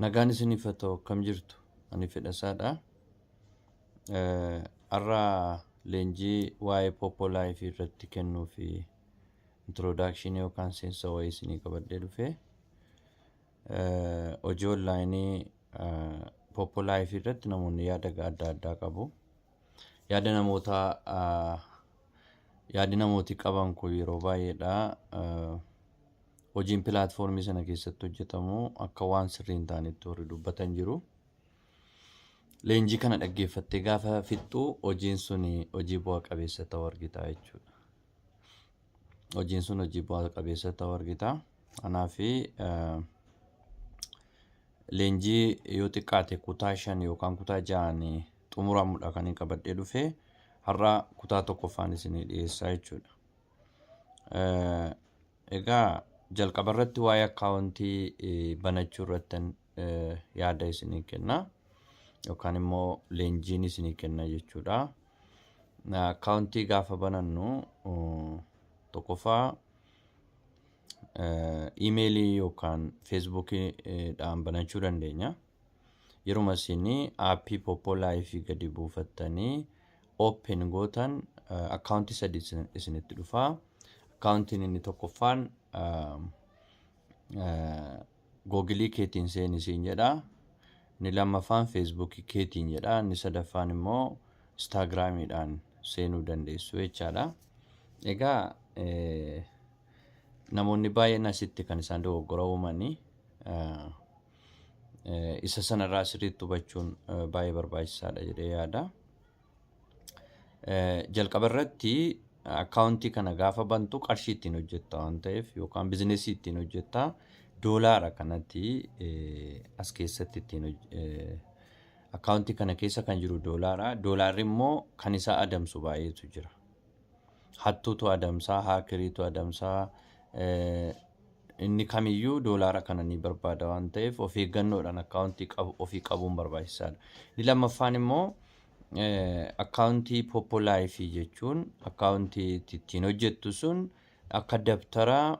Nagaan isiniif haa ta'u, akkam jirtu? Ani Fedhasaadha. Har'a leenjii waa'ee Poppo Life irratti kennuu fi introduction yookaan seensa wayii isinii qabadhee dhufe. Hojii onlaayinii Poppo Life irratti namoonni yaada adda addaa qabu. Yaada namootaa yaadi namooti qaban kun yeroo baay'eedha. Hojiin pilaatfoormii sana keessatti hojjetamu akka waan sirrii hin taanetti warri dubbatan jiru. Leenjii kana dhaggeeffattee gaafa fixxu hojiin sun hojii bu'a qabeessa ta'uu argita jechuudha. Hojiin sun hojii bu'a qabeessa ta'uu argita. Kanaaf leenjii yoo xiqqaate kutaa 5 yookaan kutaa 6n xumuramudha kan hin qabadhee dhufe, har'a kutaa tokkoffaan isinii dhiyeessaa jechuudha. Egaa jalqaba irratti waa'ee akkaawuntii banachuu irratti yaada isinii kenna yookaan immoo leenjiin isinii kenna jechuudha. Akkaawuntii gaafa banannu tokkoffaa iimeelii yookaan feesbuukiidhaan banachuu dandeenya. Yeruma isin aappii Poppo Life gadi buufattanii open gootan akkaawuntii sadi isinitti dhufa. Akkaawuntiin inni tokkoffaan googilii keetiin seeni siin jedha. Inni lammaffaan feesbuukii keetiin jedha. Inni sadaffaan immoo instaagiraamiidhaan seenuu dandeessu jechaadha. Egaa namoonni baay'een asitti kan isaan dogoggora uumanii isa sanarraa sirriitti hubachuun baay'ee barbaachisaadha jedhee yaada. Jalqaba irratti akkaawuntii kana gaafa bantu qarshii ittiin hojjetta waan ta'eef yookaan bizinesii ittiin hojjetta, doolaara kanatti as keessatti ittiin akkaawuntii kana keessa kan jiru doolaara. Doolaarri immoo kan isaa adamsu baay'eetu jira. Hattuutu adamsaa, haakiriitu adamsaa, inni kamiyyuu doolaara kana ni barbaada waan ta'eef of eeggannoodhaan akkaawuntii qabu ofii qabuun barbaachisaadha. Inni lammaffaan immoo akkaawuntii Poppo Life jechuun akkaawuntii ittiin hojjettu sun akka dabtara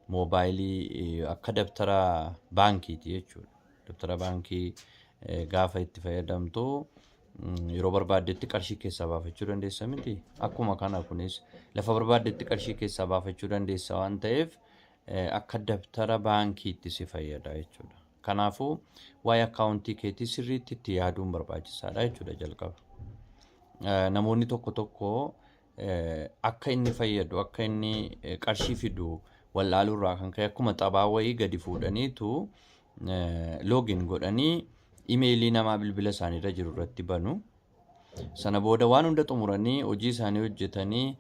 moobaayilii, akka dabtara baankiiti jechuudha. Dabtara baankii gaafa itti fayyadamtu yeroo barbaaddetti qarshii keessaa baafachuu dandeessa miti. Akkuma kana kunis lafa barbaaddetti qarshii keessaa baafachuu dandeessa waan ta'eef akka dabtara baankiitti si fayyada jechuudha. Kanaafuu waa'ee akkaawuntii keetii sirriitti itti yaaduun barbaachisaadha jechuudha jalqaba. Namoonni tokko tokko akka inni fayyadu, akka inni qarshii fidu wallaaluu irraa kan ka'e akkuma taphaa wayii gadi fuudhaniitu login godhanii imeelii namaa bilbila isaaniirra jiru irratti banu. Sana booda waan hunda xumuranii hojii isaanii hojjetanii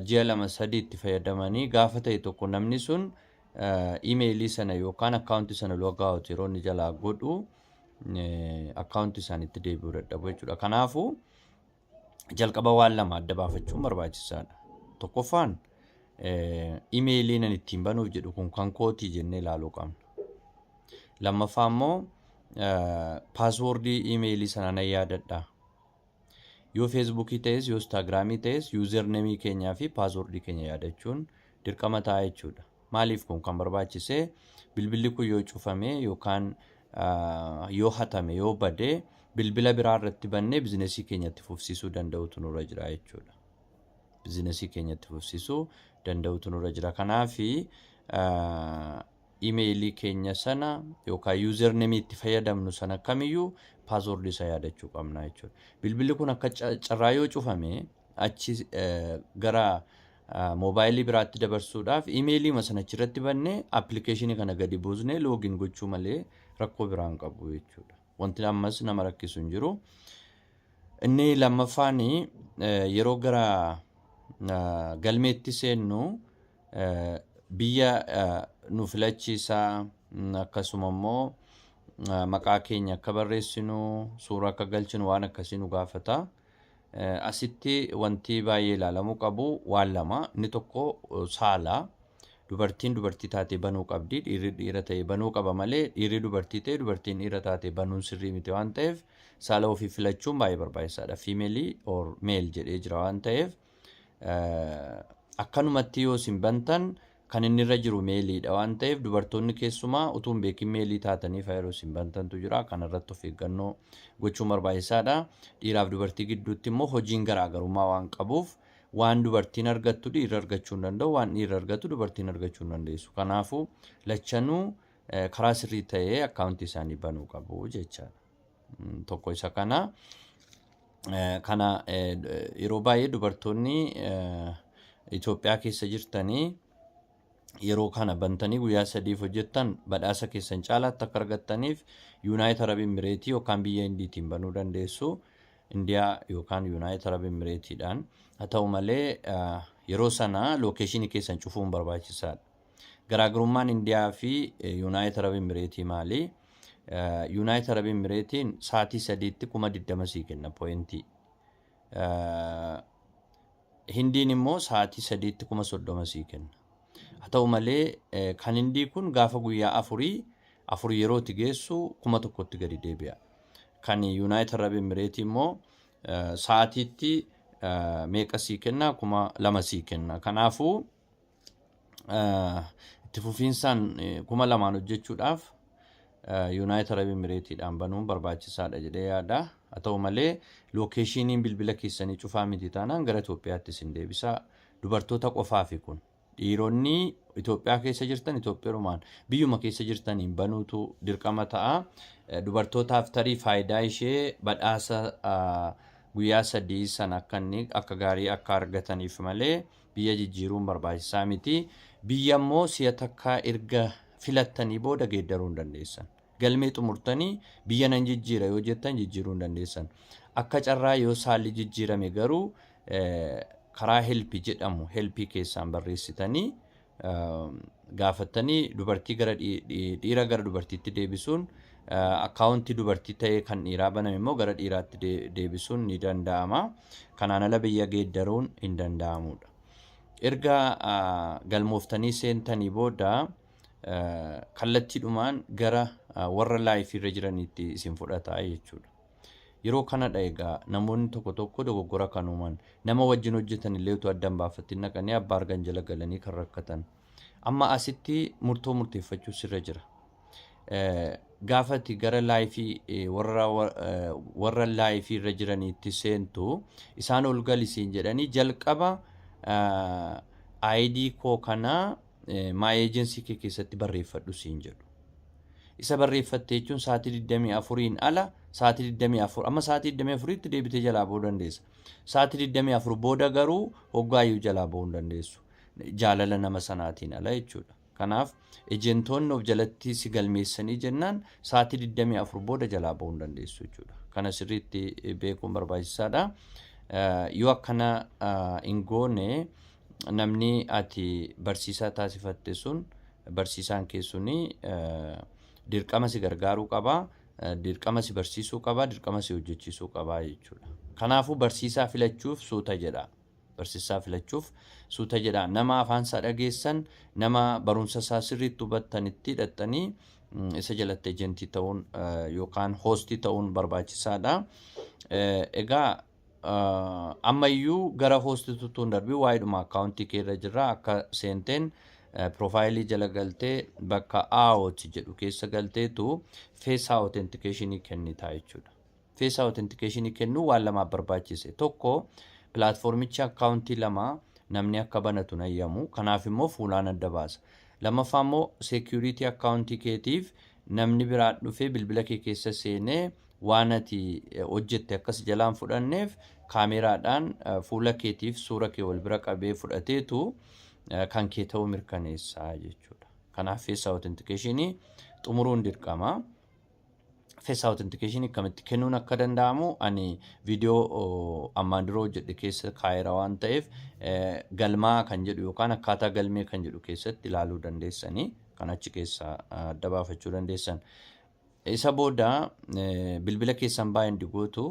ji'a 2 3 itti fayyadamanii gaafa ta'e tokko namni sun imeelii sana yookaan akkaawuntii sana log out yeroo inni jalaa godhu akkaawuntii isaaniitti deebi'uu dadhabu jechuudha. Kanaafuu jalqaba waan lama adda baafachuun barbaachisaadha. Tokkoffaan imeelii nan ittiin banuuf jedhu kun kan kootii jennee ilaaluu qabna. Lammaffaa immoo paaswoordii imeelii sana nan yaadadha. Yoo feesbuukii ta'es, yoo instaagiraamii ta'es, yuuzarneemii keenyaa fi paaswoordii keenya yaadachuun dirqama ta'a jechuudha. Maaliif kun kan barbaachise? Bilbilli kun yoo cufame yookaan yoo hatame, yoo bade, bilbila biraa irratti bannee bizinesii keenya itti fufsiisuu danda'utu nurra jira jechuudha. Bizinesii keenya itti fufsiisuu danda'utu nurra jira. Kanaafi imeelii keenya sana yookaan yuuzarneemii itti fayyadamnu sana kamiyyuu paaswoordii isaa yaadachuu qabna jechuudha. Bilbilli kun akka carraa yoo cufame achi gara moobaayilii biraatti dabarsuudhaaf imeelii sana achirratti bannee appilikeeshinii kana gadi buusnee login gochuu malee rakkoo biraa hin qabu jechuudha. Wanti ammas nama rakkisu hin jiru. Inni lammaffaan yeroo gara galmeetti seennu biyya nu filachiisaa, akkasuma immoo maqaa keenya akka barreessinu, suura akka galchinu, waan akkasii nu gaafata. Asitti wanti baay'ee ilaalamuu qabu waan lama. Inni tokko saala. Dubartiin dubartii taatee banuu qabdi. Dhiirri dhiira ta'ee banuu qaba malee dhiirri dubartii ta'e, dubartiin dhiira taatee banuun sirrii miti waan ta'eef saala ofii filachuun baay'ee barbaachisaadha. Female or male jedhee jira waan ta'eef akkanumatti yoo isin bantan Kan inni irra jiru maleiidha waan ta'eef, dubartoonni keessumaa utuu hin beekin maleii taatanii yeroo isin bantantu jira. Kana irratti of eeggannoo gochuun barbaachisaadha. Dhiiraaf dubartii gidduutti immoo hojiin garaagarummaa waan qabuuf, waan dubartiin argattu dhiirri argachuu hin danda'u, waan dhiirri argatu dubartiin argachuu hin dandeessu. Kanaafuu lachanuu karaa sirrii ta'ee akkaawuntii isaanii banuu qabu jechaadha. Tokko isa kana. Kana yeroo baay'ee dubartoonni Itoophiyaa keessa jirtanii yeroo kana bantanii guyyaa 3f hojjettan, badhaasa keessan caalaatti akka argattaniif United Arab Emirates yookaan biyya Indiitiin banuu dandeessu. Indiyaa yookaan United Arab Emiratesiidhaan. Haa ta'u malee, yeroo sana locationii keessan cufuun barbaachisaadha. Garaagarummaan Indiyaa fi United Arab Emirates maali? United Arab Emiratesiin sa'aatii 3tti 20,000 sii kenna pointii. Hindiin immoo sa'aatii 3tti 30,000 sii kenna. Haa ta'u malee, kan Hindii kun gaafa guyyaa afurii afur yerootti geessu 1000tti gadi deebi'a. Kan United Arab Emirates immoo sa'aatiitti meeqa sii kenna? 2000 sii kenna. Kanaafuu itti fufiinsaan 2000n hojjechuudhaaf United Arab Emiratesiidhaan banuun barbaachisaadha jedhee yaada. Haa ta'u malee, locationiin bilbila keessanii cufaa miti taanaan gara Itoophiyaatti isin deebisa. Dubartoota qofaafi kun. Dhiironni Itoophiyaa keessa jirtan Itoophiyaadhumaan biyyuma keessa jirtaniin banuutu dirqama ta'a. Dubartootaaf tarii faayidaa ishee badhaasa guyyaa 3 sana akka inni akka gaarii akka argataniif malee biyya jijjiiruun barbaachisaa miti. Biyya immoo si'a takka erga filattanii booda geeddaruu hin dandeessan. Galmee xumurtanii biyya nan jijjiira yoo jettan jijjiiruu hin dandeessan. Akka carraa yoo saalli jijjiirame garuu karaa help jedhamu, helpii keessaan barreessitanii gaafattanii, dubartii gara dhiira gara dubartiitti deebisuun, akkaawuntii dubartii ta'ee kan dhiiraa baname immoo gara dhiiraatti deebisuun ni danda'ama. Kanaan ala biyya geeddaruun hin danda'amudha. Erga galmooftanii seentanii booda kallattiidhumaan gara warra liveii irra jiraniitti isin fudhata jechuudha. Yeroo kanadha egaa namoonni tokko tokko dogoggora kan uuman, nama wajjin hojjetan illee utuu adda hin baafatin naqanii abbaa argan jala galanii kan rakkatan. Amma asitti murtoo murteeffachuu sirra jira. Gaafa ati gara liveii warra liveii irra jiraniitti seentu, isaan ol galisiin jedhanii, jalqaba ID koo kana my agency kee keessatti barreeffadhu siin jedhu. Isa barreeffatte jechuun sa'aatii 24n ala, sa'aatii 24, amma sa'aatii 24tti deebitee jalaa ba'uu dandeessa. Sa'aatii 24 booda garuu hoggaayyuu jalaa ba'uu hin dandeessu. Jaalala nama sanaatiin ala jechuudha. Kanaaf ejentoonni of jalatti si galmeessanii jennaan sa'aatii 24 booda jalaa ba'uu hin dandeessu jechuudha. Kana sirriitti beekuun barbaachisaadha. Yoo akkana hin goone, namni ati barsiisaa taasifatte sun, barsiisaan kee suni dirqama si gargaaruu qaba, dirqama si barsiisuu qaba, dirqama si hojjechiisuu qaba jechuudha. Kanaafuu barsiisaa filachuuf suuta jedha. Barsiisaa filachuuf suuta jedha. Nama afaan isaa dhageessan, nama barumsa isaa sirriitti hubattanitti hidhattanii isa jalatti ejentii ta'uun yookaan hostii ta'uun barbaachisaadha. Egaa ammayyuu gara hostiitti utuu hin darbiin waa'eedhuma akkaawuntii kee irra jirra. Akka seenteen profileii jala galtee bakka auth jedhu keessa galteetu face authentication kennitaa jechuudha. Face authentication kennuu waan lamaaf barbaachise. Tokko, platformichi akkaawuntii lama namni akka banatu nayyamu. Kanaaf immoo fuulaan adda baasa. Lammaffaa immoo security akkaawuntii keetiif, namni biraa dhufee bilbila kee keessa seenee waan ati hojjette akkas jalaan fudhanneef, kaameraadhaan fuula keetiif suura kee wal bira qabee fudhateetu kan kee ta'uu mirkaneessaa jechuudha. Kanaaf face authentication xumuruun dirqama. Face authentication akkamitti kennuun akka danda'amu ani viidiyoo ammaan dura hojjedhe keessa kaa'eera waan ta'eef, galmaa kan jedhu yookaan akkaataa galmee kan jedhu keessatti ilaaluu dandeessanii, kan achi keessa adda baafachuu dandeessan. Isa booda bilbila keessan bind gootu,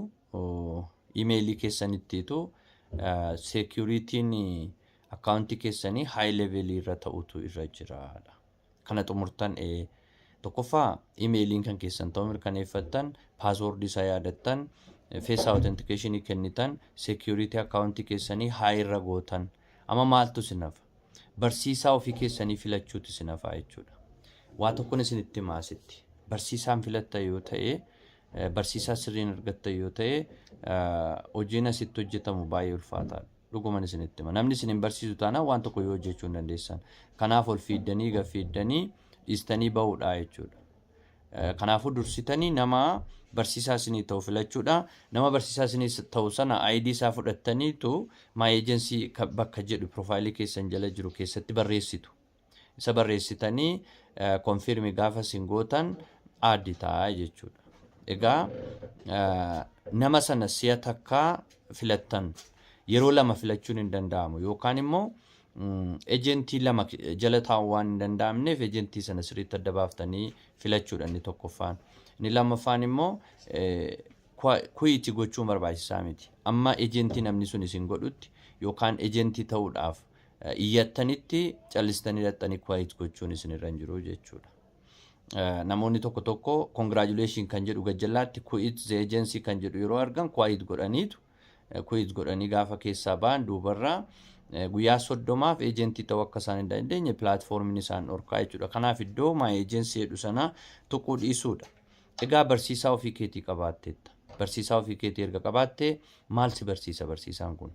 imeelii keessanittiitu securityn akkaawuntii keessanii high levelii irra ta'utu irra jiraadha. Kana xumurtan, tokkoffaa imeeliin kan keessan ta'uu mirkaneeffattan, passwordii isaa yaadattan, face authentication kennitan, security akkaawuntii keessanii high irra gootan. Amma maaltu isin hafa? Barsiisaa ofii keessanii filachuutu isin hafaa jechuudha. Waa tokkon isinitti himaa asitti. Barsiisaan filattan yoo ta'e, barsiisaa sirriin argattan yoo ta'e, hojiin asitti hojjetamu baay'ee ulfaataadha. Dhuguman isinitti hima. Namni isin hin barsiisu taanaan waan tokko yoo hojjechuu hin dandeessan. Kanaaf ol fiiddanii gad fiiddanii dhiistanii bahuudha jechuudha. Kanaafuu dursitanii nama barsiisaa isinii ta'u filachuudha. Nama barsiisaa isinii ta'u sana ID isaa fudhattaniitu My Agency bakka jedhu profile keessan jala jiru keessatti barreessitu. Isa barreessitanii confirm gaafa isin gootan add ta'a jechuudha. Egaa nama sana si'a takkaa filattan, yeroo lama filachuun hin danda'amu yookaan immoo ejentii lama jala taa'uu waan hin danda'amneef ejentii sana sirriitti adda baaftanii filachuudha inni tokkoffaan. Inni lammaffaan immoo quit gochuun barbaachisaa miti. Amma ejentii namni sun isin godhutti yookaan ejentii ta'uudhaaf iyyattanitti callistanii dhaqxanii quit gochuun isin irra hin jiru jechuudha. Namoonni tokko tokko congratulation kan jedhu gajjallaatti quit the agency kan jedhu yeroo argan quit godhaniitu, quit godhanii gaafa keessaa ba'an duubarraa guyyaa 30f ejentii ta'uu akka isaan hin dandeenye platformiin isaan dhorkaa jechuudha. Kanaaf iddoo my agency jedhu sana tuquu dhiisuudha. Egaa barsiisaa ofii keetii qabaatteetta. Barsiisaa ofii keetii erga qabaattee maal si barsiisa barsiisaan kun?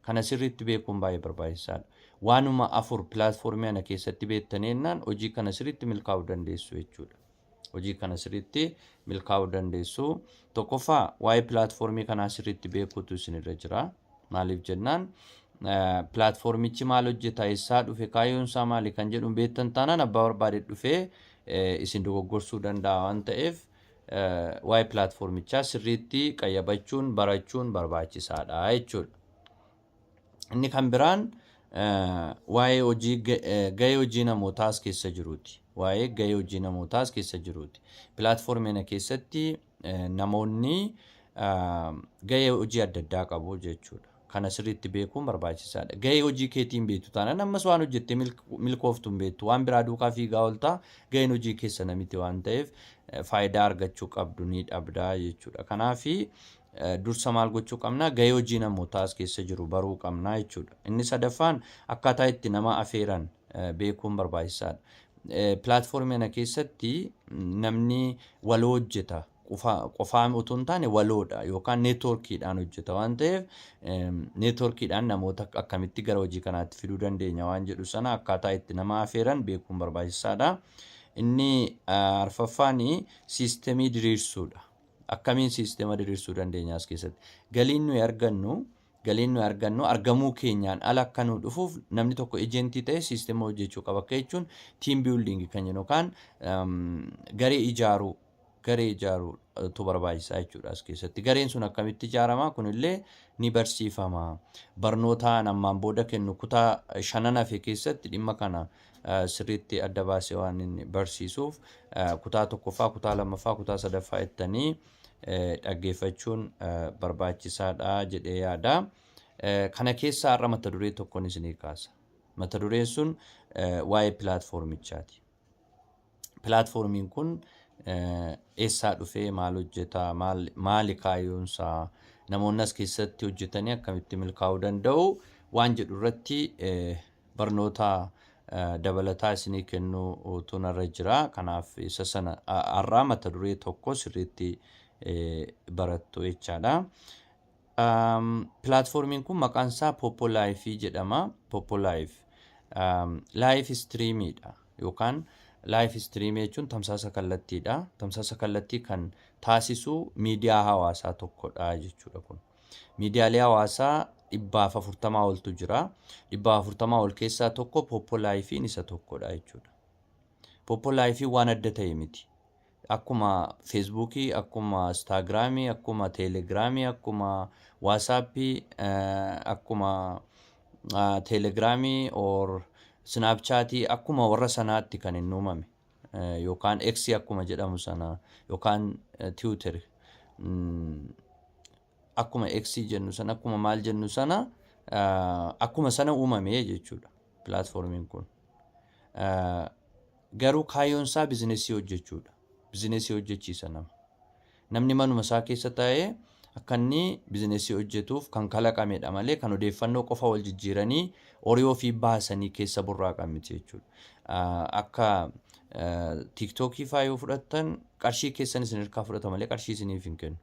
Kana sirriitti beekuun baay'ee barbaachisaadha. Waanuma afur platformii kana keessatti beektanii jennaan hojii kana sirriitti milkaa'uu dandeessu jechuudha. Hojii kana sirriitti milkaa'uu dandeessu. Tokkoffaa, waa'ee platformii kanaa sirriitti beekuutu isinirra jira. Maaliif jennaan, platformichi maal hojjeta, eessaa dhufe, kaayyoon isaa maali kan jedhu beektan taanaan abbaa barbaade dhufee isin dogoggorsuu danda'a waan ta'eef waa'ee platformichaa sirriitti qayyabachuun barachuun barbaachisaadha jechuudha. Inni kan biraan waa'ee hojii gahee hojii namootaa as keessa jiruuti. Waa'ee gahee hojii namootaa as keessa jiruuti. Platformii kana keessatti namoonni gahee hojii adda addaa qabu jechuudha. Kana sirriitti beekuun barbaachisaadha. Gahee hojii keetiin beektu taanaan ammas waan hojjettee milkooftu hin beektu. Waan biraa duukaa fiigaa ooltaa, gaheen hojii keessa namiti waan ta'eef faayidaa argachuu qabdu ni dhabdaa jechuudha. Kanaafi dursa maal gochuu qabna? Gahee hojii namootaa as keessa jiru baruu qabna jechuudha. Inni sadaffaan akkaataa itti nama afeeran beekuun barbaachisaadha. Platformii kana keessatti namni waloo hojjeta. Qofaa otoo hin taane waloodha yookaan networkiidhaan hojjeta waan ta'eef networkiidhaan namoota akkamitti gara hojii kanaatti fiduu dandeenya waan jedhu sana akkaataa itti nama afeeran beekuun barbaachisaadha. Inni arfaffaan systemii diriirsuudha. Akkamiin systema diriirsuu dandeenya as keessatti? Galiin nuyi argannu argamuu keenyaan ala akka nu dhufuuf namni tokko ejentii ta'e systema hojjechuu qaba. Akka jechuun team building kan jennu yookaan garee ijaaruutu barbaachisaa jechuudha as keessatti. Gareen sun akkamitti ijaarama? Kunillee ni barsiifama. Barnootaan ammaan booda kennu kutaa shanan hafe keessatti dhimma kana sirriitti adda baasee waan inni barsiisuuf kutaa tokkoffaa, kutaa lammaffaa, kutaa sadaffaa jettanii dhaggeeffachuun barbaachisaadha jedhee yaada. Kana keessaa har'a mata duree tokkoon isinii kaasa. Mata dureen sun waa'ee platformichaati. Platformiin kun eessaa dhufee, maal hojjeta, maali kaayyoonsaa, namoonni as keessatti hojjetanii akkamitti milkaa'uu danda'u waan jedhu irratti barnoota dabalataa isinii kennuutu narra jira. Kanaaf isa sana har'aa mata duree tokko sirriitti barattu jechaadha. Platformiin kun maqaan isaa Poppo Live jedhama. Poppo Live. Live streamiidha yookaan live streamii jechuun tamsaasa kallattiidha. Tamsaasa kallattii kan taasisu miidiyaa hawaasaa tokkodha jechuudha kun. Miidiyaalee hawaasaa 140 oltu jira. 140 ol keessaa tokko Poppo Liveiin isa tokkodha jechuudha. Poppo Liveiin waan adda ta'e miti. Akkuma Facebookii, akkuma Instagramii, akkuma Telegramii, akkuma WhatsAppii, akkuma Telegramii or Snapchatii, akkuma warra sanaatti kan inni uumame. Yookaan X akkuma jedhamu sana yookaan Twitter, akkuma X jennu sana, akkuma maal jennu sana, akkuma sana uumame jechuudha platformiin kun. Garuu kaayyoon isaa businessii hojjechuudha. Businessii hojjechiisa nama. Namni manuma isaa keessa taa'ee akka inni business hojjetuuf kan kalaqamedha malee kan odeeffannoo qofa wal jijjiiranii horii ofii baasanii keessa burraaqan miti jechuudha. Akka TikTokii faa yoo fudhattan, qarshii keessan isin harkaa fudhata malee qarshii isiniif hin kennu.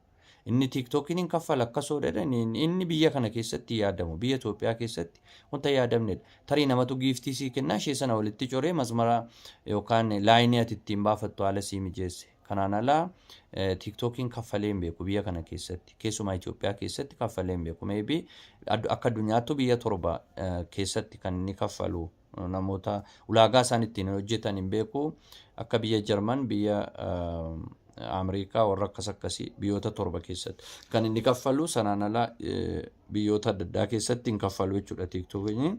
Inni TikTokiin hin kaffala akkasoo jedhan, inni biyya kana keessatti yaadamu, biyya Itoophiyaa keessatti wanta yaadamnedha. Tarii namatu gift sii kennaa, ishee sana walitti coree masmara yookaan line ati ittiin baafattu haala sii mijeesse. Kanaan alaa TikTokiin kaffalee hin beeku biyya kana keessatti. Keessumaa Itoophiyaa keessatti kaffalee hin beeku. Maybe akka addunyaattu biyya 7 keessatti kan inni kaffalu, namoota ulaagaa isaan ittiin hojjetan hin beeku. Akka biyya Jarman, biyya Ameerikaa, warra akkas akkasii biyyoota 7 keessatti kan inni kaffalu. Sanaan ala biyyoota adda addaa keessatti hin kaffalu jechuudha TikTokiin.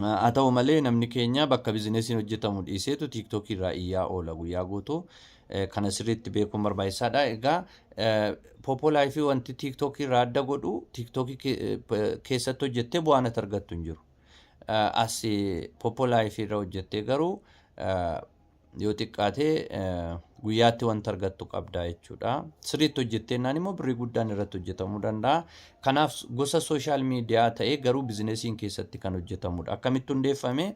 Haa ta'u malee, namni keenya bakka businessiin hojjetamu dhiiseetu TikTokii irraa iyyaa oola guyyaa guutuu. Kana sirriitti beekuun barbaachisaadha. Egaa Poppo Live wanti TikTokii irraa adda godhu, TikTokii keessatti hojjettee bu'aan ati argattu hin jiru. As Poppo Live irra hojjettee garuu yoo xiqqaate guyyaatti wanta argattu qabda jechuudha. Sirriitti hojjettee naan immoo birrii guddaan irratti hojjetamuu danda'a. Kanaaf gosa social media ta'ee garuu businessiin keessatti kan hojjetamudha. Akkamitti hundeeffame?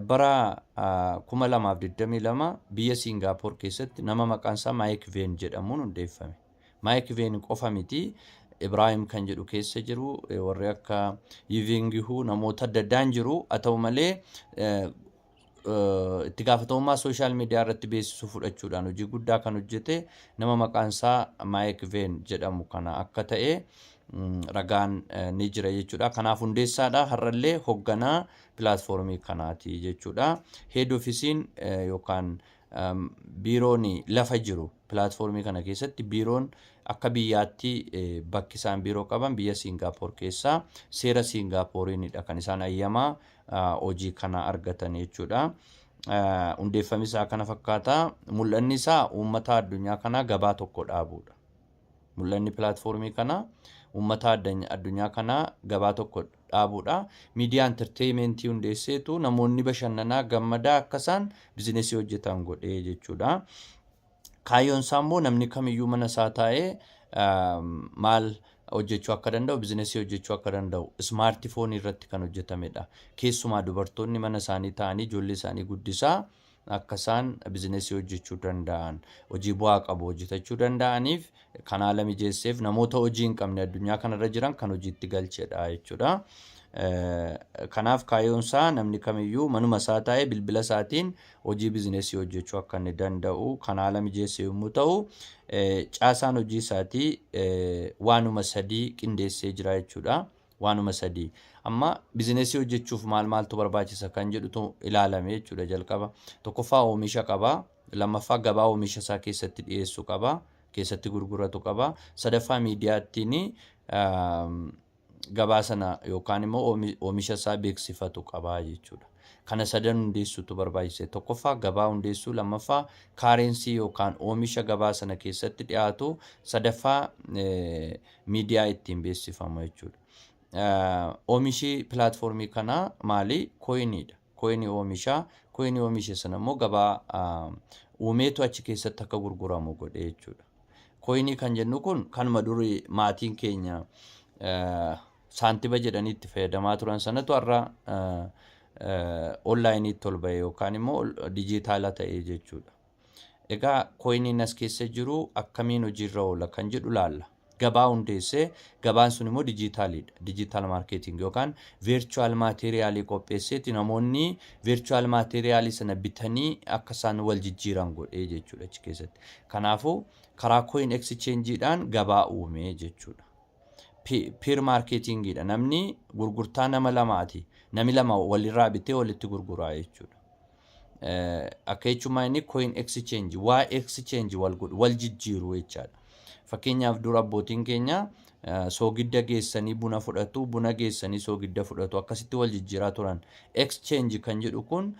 Bara 2022 biyya Siingaappoor keessatti nama maqaan isaa Mike Ven jedhamuun hundeeffame. Mike Ven qofa miti. Ibraahim kan jedhu keessa jiru, warri akka Yivingihu, namoota adda addaan jiru. Haa ta'u malee, itti gaafatamummaa social media irratti beeksisuu fudhachuudhaan hojii guddaa kan hojjete nama maqaan isaa Mike Ven jedhamu kana akka ta'e ragaan ni jira jechuudha. Kanaaf hundeessaadha. Har'allee hoogganaa platformii kanaati jechuudha. Head officeiin yookaan biiroon lafa jiru, platformii kana keessatti biiroon akka biyyaatti bakki isaan biiroo qaban biyya Siingaappoor keessaa, seera Siingaappooriinidha kan isaan ayyamaa hojii kana argatan jechuudha. Hundeeffamni isaa kana fakkaata. Mul'anni isaa uummata addunyaa kanaa gabaa tokko dhaabuudha. Mul'anni platformii kanaa uummata addunyaa kanaa gabaa tokko dhaabuudha. Miidiyaa entertainmentii hundeesseetu namoonni bashannanaa gammadaa akka isaan businessii hojjetan godhee jechuudha. Kaayyoon isaa immoo namni kamiyyuu mana isaa taa'ee maal hojjechuu akka danda'u, businessii hojjechuu akka danda'u, smartphoneii irratti kan hojjetamedha. Keessumaa dubartoonni mana isaanii taa'anii ijoollee isaanii guddisaa akka isaan businessii hojjechuu danda'an, hojii bu'aa qabu hojjetachuu danda'aniif kan haala mijeesseef, namoota hojii hin qabne addunyaa kanarra jiran kan hojiitti galchedha jechuudha. Kanaaf kaayyoon isaa namni kamiyyuu manuma isaa taa'ee bilbila isaatiin hojii businessii hojjechuu akka inni danda'u kan haala mijeesse yommuu ta'u, caasaan hojii isaatii waanuma sadii qindeessee jira jechuudha. Waanuma sadii. Amma businessii hojjechuuf maal maaltu barbaachisa kan jedhutu ilaalame jechuudha jalqaba. Tokkoffaa oomisha qaba. Lammaffaa gabaa oomisha isaa keessatti dhiyeessuu qaba. Keessatti gurguratu qaba. Sadaffaa miidiyaa ittiin gabaa sana yookaan immoo oomisha isaa beeksifatu qaba jechuudha. Kana sadan hundeessuutu barbaachise. Tokkoffaa gabaa hundeessuu, lammaffaa currency yookaan oomisha gabaa sana keessatti dhiyaatu, sadaffaa miidiyaa ittiin beeksifamu jechuudha. Oomishi platformii kanaa maali? Coiniidha. Coinii oomishaa. Coinii oomishe sana immoo gabaa uumeetu achi keessatti akka gurguramu godhe jechuudha. Coinii kan jennu kun kanuma durii maatiin keenya saantiba jedhanii itti fayyadamaa turan sanatu har'a onlineiitti ol ba'e yookaan immoo dijitaala ta'e jechuudha. Egaa coiniin as keessa jiru akkamiin hojiirra oola kan jedhu laalla. Gabaa hundeessee, gabaan sun immoo dijitaaliidha. Digital marketing yookaan virtual materialii qopheesseeti namoonni virtual materialii sana bitanii akka isaan wal jijjiiran godhee jechuudha achi keessatti. Kanaafuu karaa coin exchangeiidhaan gabaa uumee jechuudha. Peer marketingiidha. Namni gurgurtaa nama lamaati. Namni lama walirraa bitee walitti gurguraa jechuudha. Akka jechuun inni coin exchange, waa exchange wal godhu, wal jijjiiru jechaadha. Fakkeenyaaf, dura abbootiin keenya soogidda geessanii buna fudhatu, buna geessanii soogidda fudhatu, akkasitti wal jijjiiraa turan. Exchange kan jedhu kun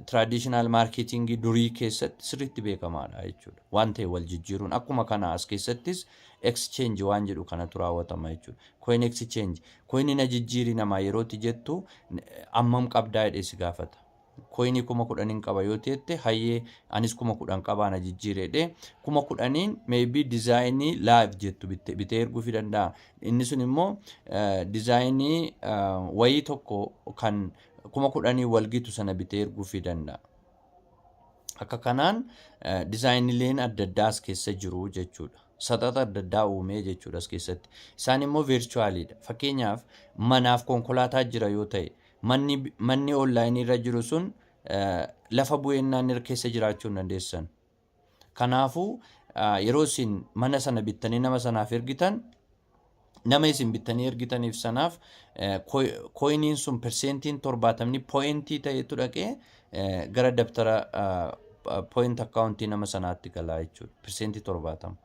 traditional marketingii durii keessatti sirriitti beekamaadha jechuudha. Waan ta'e wal jijjiiruun akkuma kana as keessattis exchange waan jedhu kanatu raawwatama jechuudha. Coin exchange, coinii na jijjiiri namaa yerootti jettu, ammam qabdaa jedhee si gaafata. Coinii 10,000n qaba yoo ta'ette, hayyee, anis 10,000 qabaa, na jijjiiredhe, 10,000n maybe designii live jettu bitee erguufii danda'a. Inni sun immoo designii wayii tokko kan 10,000n walgitu sana bitee erguufii danda'a. Akka kanaan designileen adda addaa as keessa jiru jechuudha. Saxaxa adda addaa uumee jechuudha as keessatti. Isaan immoo virtualiidha. Fakkeenyaaf, manaaf konkolaataa jira yoo ta'e, manni onlineii irra jiru sun lafa bu'eennaan irra keessa jiraachuu hin dandeessan. Kanaafuu yeroo isin mana sana bittanii nama sanaaf ergitan, nama isin bittanii ergitaniif sanaaf coiniin sun persentiin 70 pointii ta'etu dhaqee gara dabtara point accountii nama sanaatti galaa jechuudha. Persentii 70.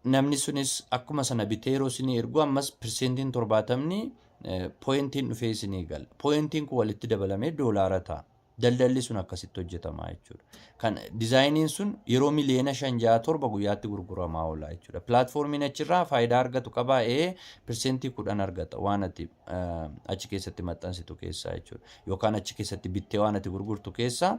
Namni sunis akkuma sana bitee yeroo isinii ergu, ammas persentiin 70 pointiin dhufee isinii gala. Pointiin kun walitti dabalamee doolaara ta'a. Daldalli sun akkasitti hojjetama jechuudha. Kan designiin sun yeroo miliyoona 5, 6, 7 guyyaatti gurguramaa oola jechuudha. Platformiin achirraa faayidaa argatu qabaa? Ee, 10% argata waan ati achi keessatti maxxansitu keessaa jechuudha. Yookaan achi keessatti bittee waan ati gurgurtu keessaa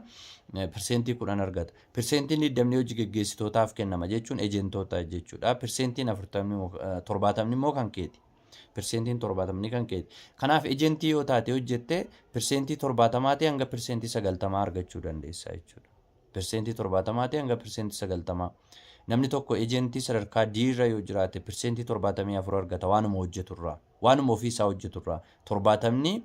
10% argata. Persentiin 20 hojii geggeessitootaaf kennama, jechuun ejentoota jechuudha. Persentiin 40, 70 immoo kan keeti. Persentiin 70 kan keeti. Kanaaf ejentii yoo taate hojjette, persentii 70 hanga persentii 90 argachuu dandeessa jechuudha. Persentii 70 hanga persentii 90. Namni tokko ejentii sadarkaa D irra yoo jiraate, persentii 74 argata waanuma hojjeturraa. Waanuma ofiisaa hojjeturraa. 70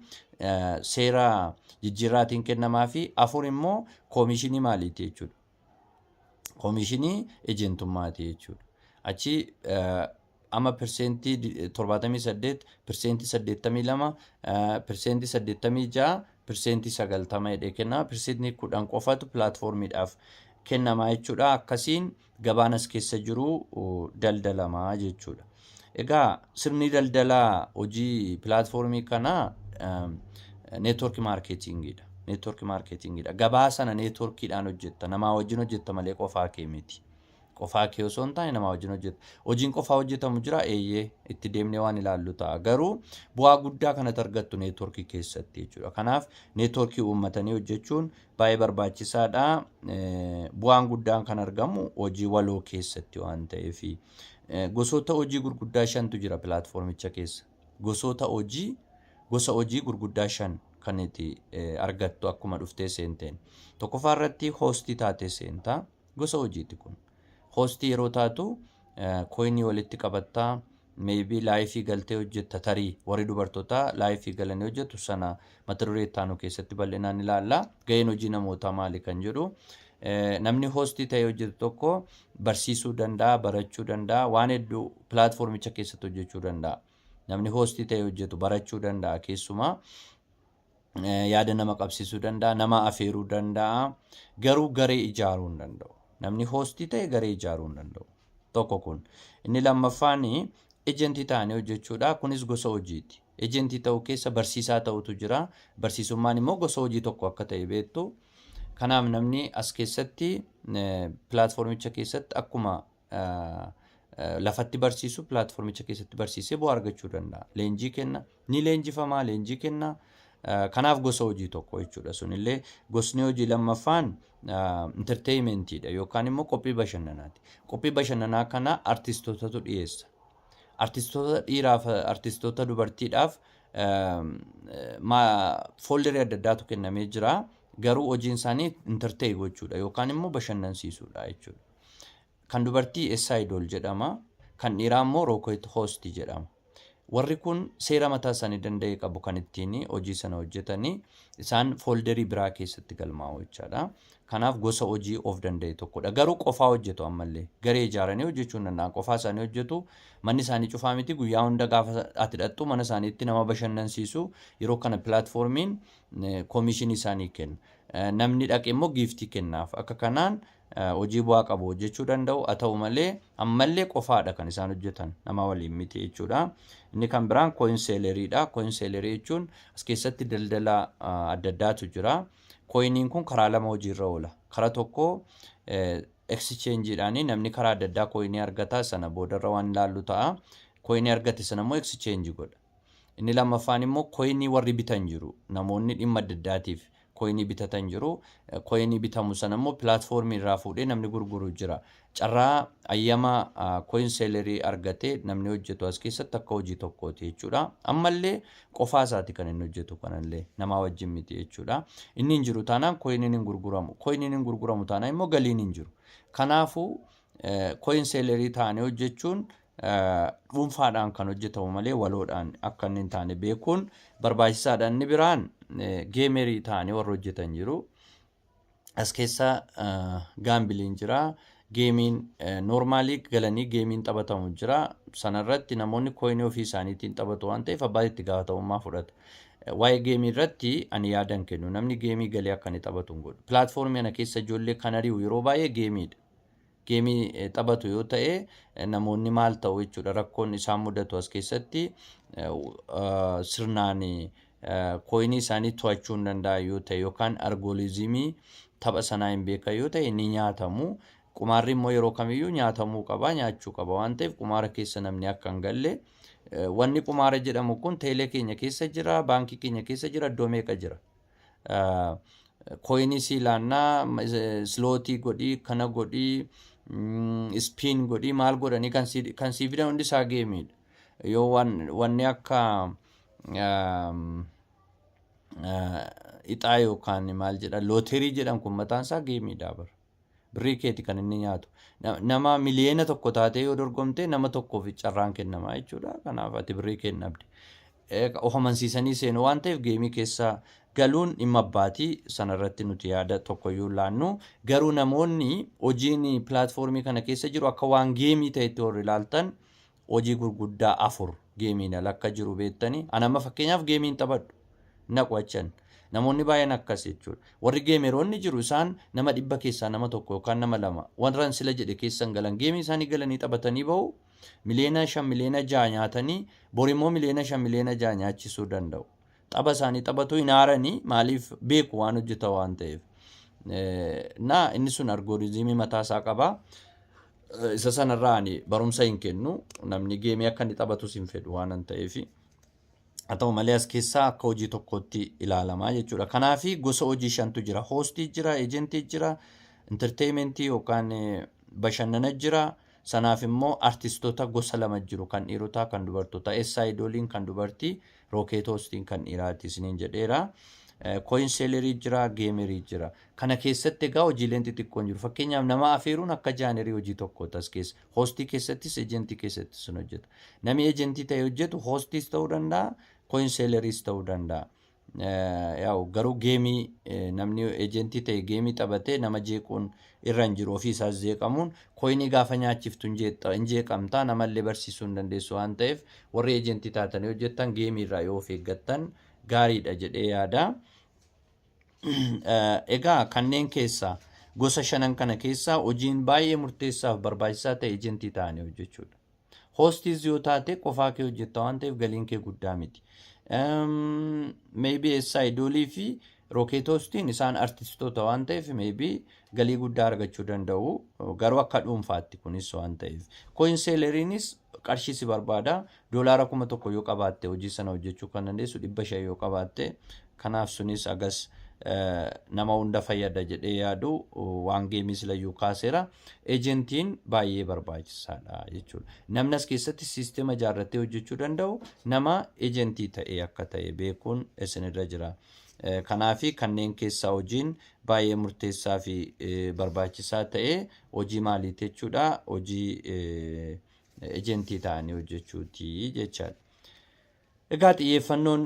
seera jijjiirraatiin kennamaa fi 4 immoo koomishinii maaliiti jechuudha? Koomishinii ejentummaati jechuudha. Achi amma persentii 78, persentii 82, persentii 86, persentii 90 jedhee kenna. Persentii 10 qofatu platformiidhaaf kennamaa jechuudha. Akkasiin gabaan as keessa jiru daldalamaa jechuudha. Egaa sirni daldalaa hojii platformii kanaa network marketingiidha. Network marketingiidha. Gabaa sana networkiidhaan hojjetta. Namaa wajjin hojjetta malee qofaa kee miti. Qofaa kee osoo hin taane namaa wajjin hojjetta. Hojiin qofaa hojjetamu jira? Eeyyee, itti deemnee waan ilaallu ta'a. Garuu bu'aa guddaa kanatti argattu networkii keessatti jechuudha. Kanaaf networkii uummatanii hojjechuun baay'ee barbaachisaadha. Bu'aan guddaan kan argamu hojii waloo keessatti waan ta'eef. Gosoota hojii gurguddaa shantu jira platformicha keessa. Gosoota hojii gosa hojii gurguddaa shan kan itti argattu akkuma dhuftee seenteen. Tokkoffaa irratti hostii taatee seentaa. Gosa hojiiti kun. Hostii yeroo taatu coinii walitti qabattaa, maybe liveii galtee hojjetta. Tarii warri dubartootaa liveii galanii hojjetu sana mata duree itti aanu keessatti bal'inaan ilaalla. Gaheen hojii namootaa maali kan jedhu. Namni hostii ta'ee hojjetu tokko barsiisuu danda'a, barachuu danda'a, waan hedduu platformicha keessatti hojjechuu danda'a. Namni hostii ta'ee hojjetu barachuu danda'a, keessumaa yaada nama qabsiisuu danda'a, nama afeeruu danda'a, garuu garee ijaaruu hin danda'u. Namni hostii ta'e garee ijaaruu hin danda'u. Tokko kun. Inni lammaffaan ejentii ta'anii hojjechuudha. Kunis gosa hojiiti. Ejentii ta'uu keessa barsiisaa ta'utu jira. Barsiisummaan immoo gosa hojii tokko akka ta'e beektu. Kanaaf namni as keessatti, platformicha keessatti, akkuma lafatti barsiisu platformicha keessatti barsiisee bu'aa argachuu danda'a. Leenjii kenna, ni leenjifamaa, leenjii kenna. Kanaaf gosa hojii tokko jechuudha. Sunillee gosni hojii lammaffaan entertainmentiidha yookaan immoo qophii bashannanaati. Qophii bashannanaa kana artistootatu dhiyeessa. Artistoota dhiiraaf, artistoota dubartiidhaaf folderii adda addaatu kennamee jira. Garuu hojiin isaanii entertain gochuudha yookaan immoo bashannansiisuudha jechuudha. Kan dubartii S-Idol jedhama. Kan dhiiraa immoo Rocket Host jedhama. Warri kun seera mataa isaanii danda'e qabu kan ittiin hojii sana hojjetanii. Isaan folderii biraa keessatti galmaa'u jechaadha. Kanaaf gosa hojii of danda'e tokkodha. Garuu qofaa hojjetu ammallee. Garee ijaaranii hojjechuu hin danda'an. Qofaa isaanii hojjetu. Manni isaanii cufaa miti. Guyyaa hunda gaafa ati dhaqxu mana isaaniitti nama bashannansiisu. Yeroo kana platformiin koomishinii isaanii kenna. Namni dhaqe immoo giftii kennaaf. Akka kanaan hojii bu'aa qabu hojjechuu danda'u. Haa ta'u malee ammallee qofaadha kan isaan hojjetan, nama waliin miti jechuudha. Inni kan biraan coin selleriidha. Coin sellerii jechuun as keessatti daldala adda addaatu jira. Coiniin kun karaa lama hojiirra oola. Karaa tokko exchangeedhaan namni karaa adda addaa coinii argata, sana boodarra waan ilaallu ta'a. Coinii argate sana immoo exchange godha. Inni lammaffaan immoo coinii warri bitan jiru. Namoonni dhimma adda addaatiif coinii kana bitanii Coinii bitatan jiru. Coinii bitamu sana immoo platformii irraa fuudhee namni gurguru jira. Carraa ayyama coin sellerii argatee namni hojjetu as keessatti akka hojii tokkooti jechuudha. Ammallee qofaa isaati kan inni hojjetu, kanallee namaa wajjin miti jechuudha. Inni hin jiru taanaan coiniin hin gurguramu. Coiniin hin gurguramu taanaan immoo galiin hin jiru. Kanaafuu coin sellerii ta'anii hojjechuun dhuunfaadhaan kan hojjetamu malee waloodhaan akka inni hin taane beekuun barbaachisaadha. Inni biraan gamerii ta'anii warra hojjetan jiru. As keessa gambleiin jira. Gameiin normalii galanii gameiin taphatamu jira. Sanarratti namoonni coinii ofii isaaniitiin taphatu waan ta'eef abbaan itti gaafatamummaa fudhata. Waa'ee gameii irratti ani yaadan kennu, namni gameii galee akka inni taphatu hin godhu. Platformii kana keessa ijoollee kan ari'u yeroo baay'ee gameiidha. Gameii taphatu yoo ta'e namoonni maal ta'u jechuudha? Rakkoon isaan mudatu as keessatti sirnaan coinii isaanii to'achuu hin danda'an yoo ta'e yookaan algorithmii tapha sanaa hin beekan yoo ta'e ni nyaatamu. Qumaarri immoo yeroo kamiyyuu nyaatamuu qaba, nyaachuu qaba waan ta'eef qumaara keessa namni akka hin galle. Wanni qumaara jedhamu kun teelee keenya keessa jira, baankii keenya keessa jira, iddoo meeqa jira. Coinii sii laannaa, slotii godhii, kana godhii, spin godhii, maal godhanii kan sii fidan hundi isaa gameiidha. Yoo wanni akka ixaa yookaan maal jedha, looterii jedhan kun mataan isaa gameiidha bara. Birrii keeti kan inni nyaatu. Nama 1 miliyoona taatee yoo dorgomte nama tokkoof carraan kennamaa jechuudha. Kanaaf ati birrii kee hin dhabde. Of amansiisanii seenu waan ta'eef gameii keessa galuun dhimma abbaatii, sanarratti nuti yaada tokkoyyuu laannu. Garuu namoonni hojiin platformii kana keessa jiru akka waan gameii ta'etti warri ilaaltan, hojii gurguddaa afur gameiin ala akka jiru beektanii. Ani amma fakkeenyaaf gameiin taphadhu naqu achan. Namoonni baay'een akkas jechuudha. Warri gameroonni jiru, isaan nama 100 keessaa nama tokko yookaan nama lama warra sila jedhe keessan galan, gameii isaanii galanii taphatanii bahu. 5 miliyoona, 6 miliyoona nyaatanii borimmoo 5 miliyoona, 6 miliyoona nyaachisuu danda'u. Tapha isaanii taphatu, hin aaranii, maaliif beeku waan hojjetan waan ta'eef. Na inni sun algorithmii mataa isaa qaba. Isa sanarraa ani barumsa hin kennu. Namni gameii akka inni taphatus hin fedhu waan ta'eef. Haa ta'u malee as keessaa akka hojii tokkotti ilaalamaa jechuudha. Kanaafi gosa hojii shantu jira. Hostii jira, agentii jira, entertainmentii yookaan bashannana jira. Sanaaf immoo artistoota gosa lama jiru, kan dhiirotaa, kan dubartootaa. Eessaa idoliin kan dubartii, Rocket Hostiin kan dhiiraati isiniin jedheera. Coin sellerii jira, gamerii jira. Kana keessatti egaa hojiileen xixiqqoon jiru. Fakkeenyaaf nama afeeruun akka genreii hojii tokkooti as keessa. Hostii keessattis agentii keessattis sun hojjeta. Namni agentii ta'e hojjetu hostiis ta'uu danda'a, coin selleriis ta'uu danda'a. Yaa'u garuu gameii namni agentii ta'e gameii taphatee nama jeequun irra hin jiru, ofii isaas jeeqamuun coinii gaafa nyaachiftu hin jeeqamtaa, namallee barsiisuu hin dandeessu waan ta'eef warri agentii taatanii hojjettan gameii irraa yoo of eeggattan gaariidha jedhee yaada. Egaa kanneen keessaa, gosa shanan kana keessaa hojiin baay'ee murteessaa fi barbaachisaa ta'e agentii ta'anii hojjechuudha. Hostiis yoo taate qofaa kee hojjetta waan ta'eef galiin kee guddaa miti. Maybe eessaa idolii fi Rocket Hostiin isaan artistoota waan ta'eef maybe galii guddaa argachuu danda'u. Garuu akka dhuunfaatti kunis waan ta'eef. Coin selleriinis qarshii si barbaada. Doolaara 1000 yoo qabaatte hojii sana hojjechuu kan dandeessu, 500 yoo qabaatte. Kanaaf sunis agas nama hunda fayyada jedhee yaadu, waan gameii silayyuu kaaseera. Agentiin baay'ee barbaachisaadha jechuudha. Namni as keessatti siistema ijaarratee hojjechuu danda'u nama agentii ta'e akka ta'e beekuun isinirra jira. Kanaafi kanneen keessaa hojiin baay'ee murteessaa fi barbaachisaa ta'e hojii maaliiti jechuudha? Hojii agentii ta'anii hojjechuuti jechaadha. Egaa xiyyeeffannoon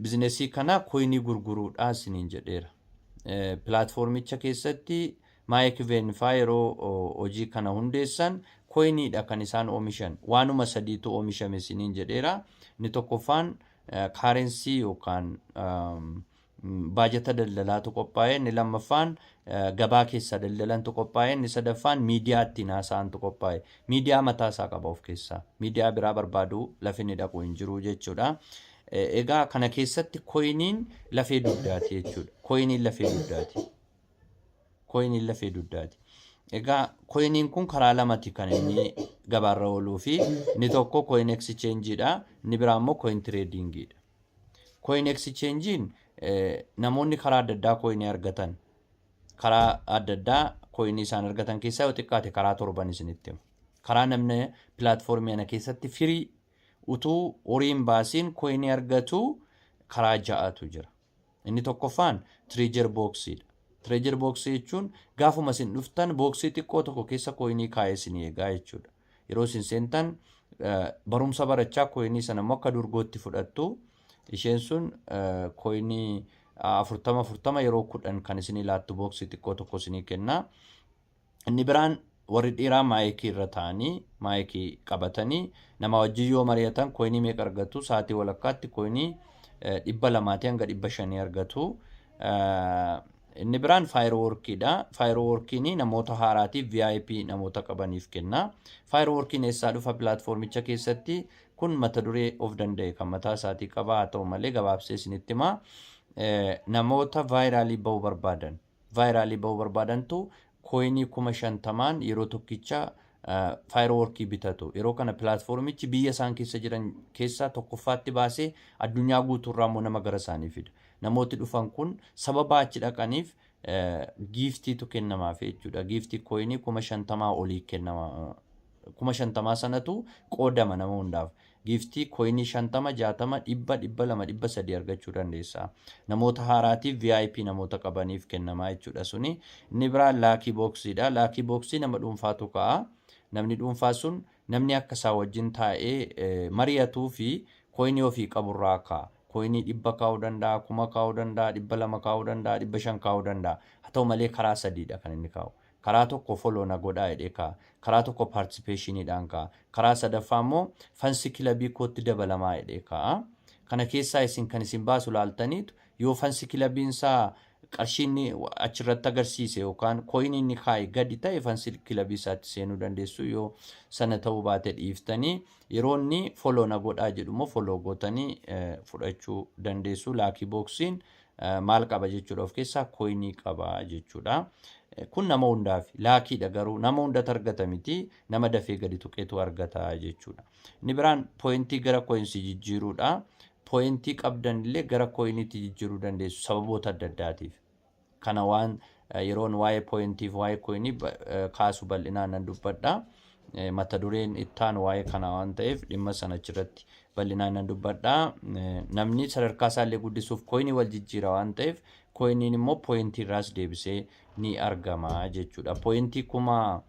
businessii kanaa coinii gurguruudha isiniin jedheera. Platformicha keessatti Mike Veen faa yeroo hojii kana hundeessan coiniidha kan isaan oomishan. Waanuma sadiitu oomishame isiniin jedheera. Inni tokkoffaan currency yookaan baajata daldalaatu qophaa'e. Inni lammaffaan gabaa keessaa daldalantu qophaa'e. Inni sadaffaan miidiyaa ittiin haasa'antu qophaa'e. Miidiyaa mataa isaa qaba of keessaa. Miidiyaa biraa barbaadu lafi inni dhaqu hin jiru jechuudha. Egaa kana keessatti coiniin lafee dugdaati jechuudha. Coiniin lafee dugdaati. Coiniin lafee dugdaati. Egaa coiniin kun karaa lamati kan inni gabaarra ooluu fi inni tokko coin exchangeidha. Inni biraa immoo coin tradingidha. Coin exchangein Namoonni karaa adda addaa coinii argatan, karaa adda addaa coinii isaan argatan keessaa yoo xiqqaate karaa torban isinitti hima. Karaa namni platformii kana keessatti firii utuu horii hin baasiin coinii argatu karaa ja'atu jira. Inni tokkoffaan treasure boxiidha. Treasure boxii jechuun gaafuma isin dhuftan boxii xiqqoo tokko keessa coinii kaa'ee isin eegaa jechuudha. Yeroo isin seentan barumsa barachaa coinii sana immoo akka durgootti fudhattu. Isheen sun coinii 40 40 yeroo 10 kan isinii laattu boxii xiqqoo tokko isinii kenna. Inni biraan warri dhiiraa micii irra taa'anii, micii qabatanii nama wajjin yoo mari'atan coinii meeqa argatu? Sa'aatii walakkaatti coinii 200 hanga 500 argatu. Inni biraan fireworkiidha. Fireworkiin namoota haaraatiif, VIP namoota qabaniif kenna. Fireworkiin eessaa dhufa platformicha keessatti? Kun mata duree of danda'e kan mataa isaatii qaba. Haa ta'u malee gabaabsee isinitti hima. Namoota viralii ba'uu barbaadan. Viralii ba'uu barbaadantu coinii 50,000n yeroo tokkicha fireworkii bitatu. Yeroo kana platformichi biyya isaan keessa jiran keessaa tokkoffaatti baasee addunyaa guutuurraa immoo nama gara isaanii fida. Namooti dhufan kun sababa achi dhaqaniif giftiitu kennamaaf jechuudha. Giftii coinii 50,000 olii kennama. 50,000 sanatu qoodama nama hundaaf. Giftii coinii 50, 60, 100, 200, 300 argachuu dandeessa. Namoota haaraatiif, VIP namoota qabaniif kennamaa jechuudha suni. Inni biraan lucky boxiidha. Lucky boxii nama dhuunfaatu ka'a. Namni dhuunfaa sun namni akka isaa wajjin taa'ee mari'atuu fi coinii ofii qaburraa ka'a. Coinii 100 kaa'uu danda'a, 1000 kaa'uu danda'a, 200 kaa'uu danda'a, 500 kaa'uu danda'a. Haa ta'u malee karaa sadiidha kan inni kaa'u. Karaa tokko follow na godhaa jedhee kaa'a. Karaa tokko participationiidhaan kaa'a. Karaa sadaffaa immoo fans clubii kootti dabalamaa jedhee kaa'a. Kana keessaa isin kan isin baasu laaltaniitu yoo fans clubiin isaa qarshii inni achirratti agarsiise yookaan coinii inni kaa'e gadi ta'e fans clubii isaatti seenuu dandeessu. Yoo sana ta'uu baate dhiiftanii yeroo inni follow na godhaa jedhu immoo follow gootanii fudhachuu dandeessu. Lucky boxiin maal qaba jechuudha of keessaa? Coinii qaba jechuudha. Kun nama hundaaf luckiidha, garuu nama hundatu argata miti, nama dafee gadi tuqeetu argata jechuudha. Inni biraan pointii gara coinsii jijjiiruudha. Pointii qabdan illee gara coiniitti jijjiiruu dandeessu sababoota adda addaatiif. Kana waan yeroon waa'ee pointiif waa'ee coinii kaasu bal'inaan nan dubbadha. Mata dureen ittaan waa'ee kanaa waan ta'eef dhimma sana achirratti bal'inaan nan dubbadha. Namni sadarkaa isaallee guddisuuf coinii wal jijjiira waan ta'eef coiniin immoo pointii irraas deebisee ni argama jechuudha. Pointii 100,000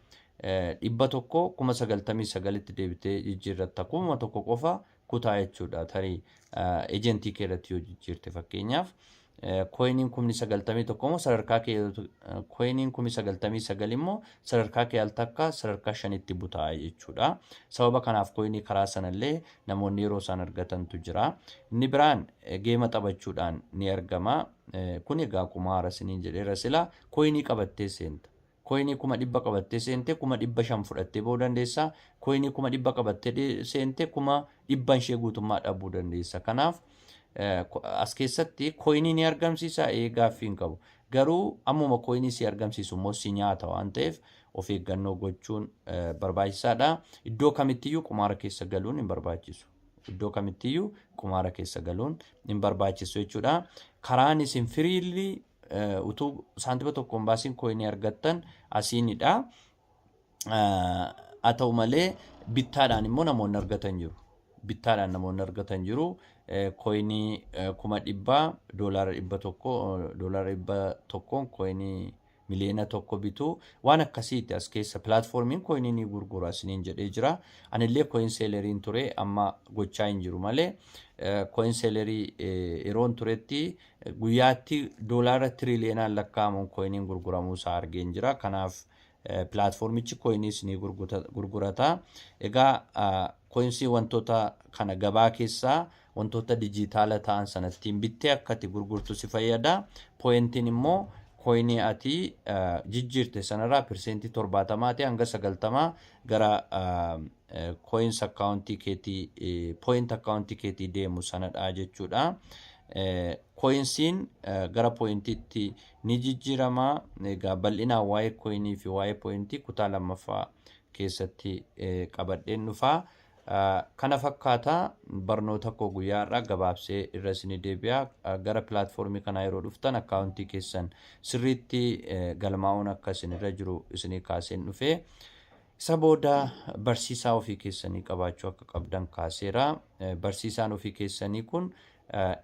99,000tti deebitee jijjiirratta, 1,000 qofa kutaa jechuudha. Tarii agentii kee irratti yoo jijjiirte, fakkeenyaaf coiniin 91,000 immoo sadarkaa kee, coiniin 99,000 immoo sadarkaa kee al takka sadarkaa shanitti butaa jechuudha. Sababa kanaaf coinii karaa sanallee namoonni yeroo isaan argatantu jira. Inni biraan gamea taphachuudhaan ni argama. Kun egaa qumaara isiniin jedheera sila, coinii qabattee seenta. Coinii 100,000 qabattee seente 500,000 fudhattee ba'uu dandeessa. Coinii 100,000 qabattee seente 100,000 ishee guutummaa dhabuu dandeessa. Kanaaf as keessatti coinii ni argamsiisa, ee, gaaffii hin qabu. Garuu ammuma coinii si argamsiisu immoo si nyaata waan ta'eef of eeggannoo gochuun barbaachisaadha. Iddoo kamittiyyuu qumaara keessa galuun hin barbaachisu. Iddoo kamittiyyuu qumaara keessa galuun hin barbaachisu jechuudha. Karaan isin freely utuu saantima tokko hin baasiin coinii argattan asiinidha. Haa ta'u malee bittaadhaan immoo namoonni argatan jiru. Bittaadhaan namoonni argatan jiru. Coinii 100,000 $100, $100n coinii 1,000,000 bitu, waan akkasiiti. As keessa platformiin coinii ni gurgura isiniin jedhee jira. Anillee coin selleriin ture, amma gochaa hin jiru malee coin sellerii yeroon turetti guyyaatti doolaara tiriliyoonaan lakkaa'amuun coiniin gurguramuu isaa argeen jira. Kanaaf platformichi coiniis ni gurgurata. Egaa coinsii wantoota kana gabaa keessaa wantoota dijitaala ta'an sanattiin bittee akka ati gurgurtu si fayyada. Pointiin immoo coinii ati jijjiirte sanarraa 70% hanga 90% gara coins accountii keetii, point accountii keetii deemu sanadha jechuudha. Coinsiin gara pointiitti ni jijjiirama. Egaa bal'inaan waa'ee coinii fi waa'ee pointii kutaa lammaffaa keessatti qabadheen dhufa. Kana fakkaata barnoota koo guyyaa har'aa gabaabsee irra isinii deebi'a. Gara pilaatfoormii kanaa yeroo dhuftan akkaawuntii keessan sirriitti galmaa'uun akka isin irra jiru isinii kaaseen dhufe. Isa booda barsiisaa ofii keessanii qabaachuu akka qabdan kaaseera. Barsiisaan ofii keessanii kun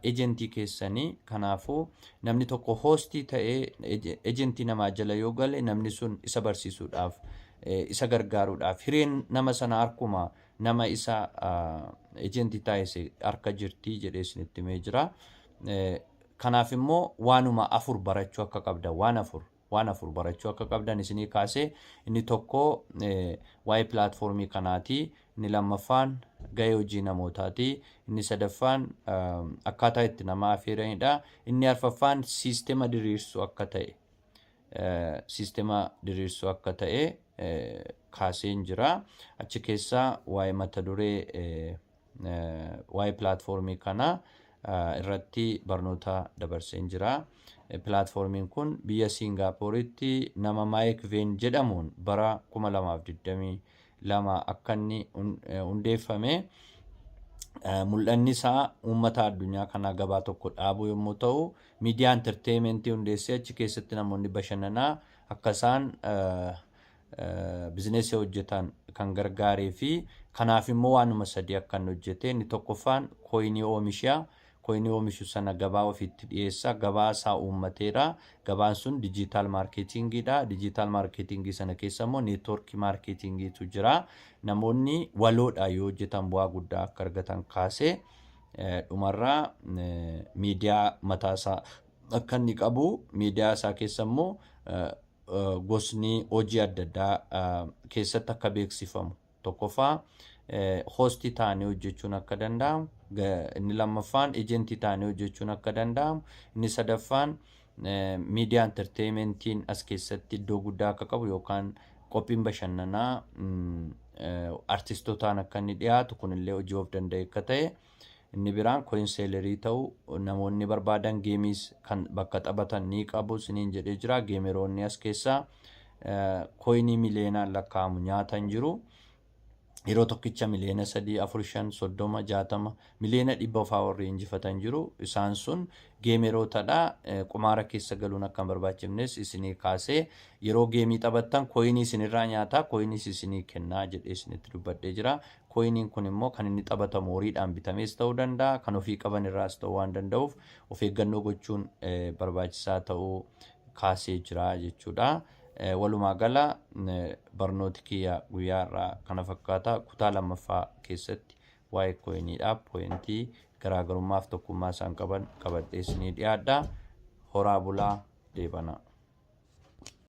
ejentii keessanii kanaafuu namni tokko hoostii ta'ee ejentii namaa jala yoo gale namni sun isa barsiisuudhaaf isa gargaaruudhaaf hireen nama sana harkuma nama isa ejentii taasise harka jirti jedhee isinitti himee jira. Kanaaf immoo waanuma afur barachuu akka qabdan waan afur barachuu akka qabdan isinii kaasee. Inni tokko waa'ee pilaatfoormii kanaati, inni lammaffaan gahee hojii namootaati, inni sadaffaan akkaataa itti nama affeeranidha, inni arfaffaan siistema diriirsuu akka ta'e kaaseen jira. Achi keessaa waa'ee mata duree waa'ee pilaatfoormii kanaa irratti barnoota dabarseen jira. Pilaatfoormiin kun biyya Siingaappooritti nama Maayik Veen jedhamuun bara 2022 akka inni hundeeffame, mul'anni isaa uummata addunyaa kanaa gabaa tokko dhaabuu yommuu ta'u, miidiyaa entertainmentii hundeessee achi keessatti namoonni bashannanaa akka isaan bizineesii hojjetan kan gargaaree fi kanaaf immoo waanuma sadii akka inni hojjete. Inni tokkoffaan coinii oomishaa, coinii oomishu sana gabaa ofiitti dhiyeessa, gabaa isaa uummateera. Gabaan sun digital marketingiidha. Digital marketingii sana keessa immoo network marketingiitu jira. Namoonni waloodha yoo hojjetan bu'aa guddaa akka argatan kaasee, dhumarraa miidiyaa mataasaa akka inni qabu, miidiyaa isaa keessa immoo gosni hojii adda addaa keessatti akka beeksifamu, tokkoffaa hostii ta'anii hojjechuun akka danda'amu, inni lammaffaan ejentii ta'anii hojjechuun akka danda'amu, inni sadaffaan miidiyaa entertainmentiin as keessatti iddoo guddaa akka qabu yookaan qophiin bashannanaa artistootaan akka inni dhiyaatu, kunillee hojii of danda'e akka ta'e, inni biraan coin sellerii ta'u, namoonni barbaadan gameiis kan bakka taphatan ni qabu isiniin jedhee jira. Gameroonni as keessaa coinii miliyoonaan lakkaa'amu nyaatan jiru. Yeroo tokkicha miliyoona 3, 4, 5, 30, 60, miliyoona 100 fa'aa warri injifatan jiru. Isaan sun gamerootadha. Qumaara keessa galuun akka hin barbaachifnes isinii kaasee, yeroo gameii taphattan coinii isinirraa nyaataa, coiniis isinii kennaa jedhee isinitti dubbadhee jira. Coiniin kun immoo kan inni taphatamu horiidhaan bitamees ta'uu danda'a, kan ofii qaban irraas ta'uu waan danda'uuf of eeggannoo gochuun barbaachisaa ta'uu kaasee jira jechuudha. Walumaa gala barnooti kiyya guyyaa irraa kana fakkaata. Kutaa lammaffaa keessatti waa'ee coiniidha. Pointii garaagarummaaf tokkummaa isaan qaban qabadhee isinii dhiyaadha. Horaa bulaa, deebanaa.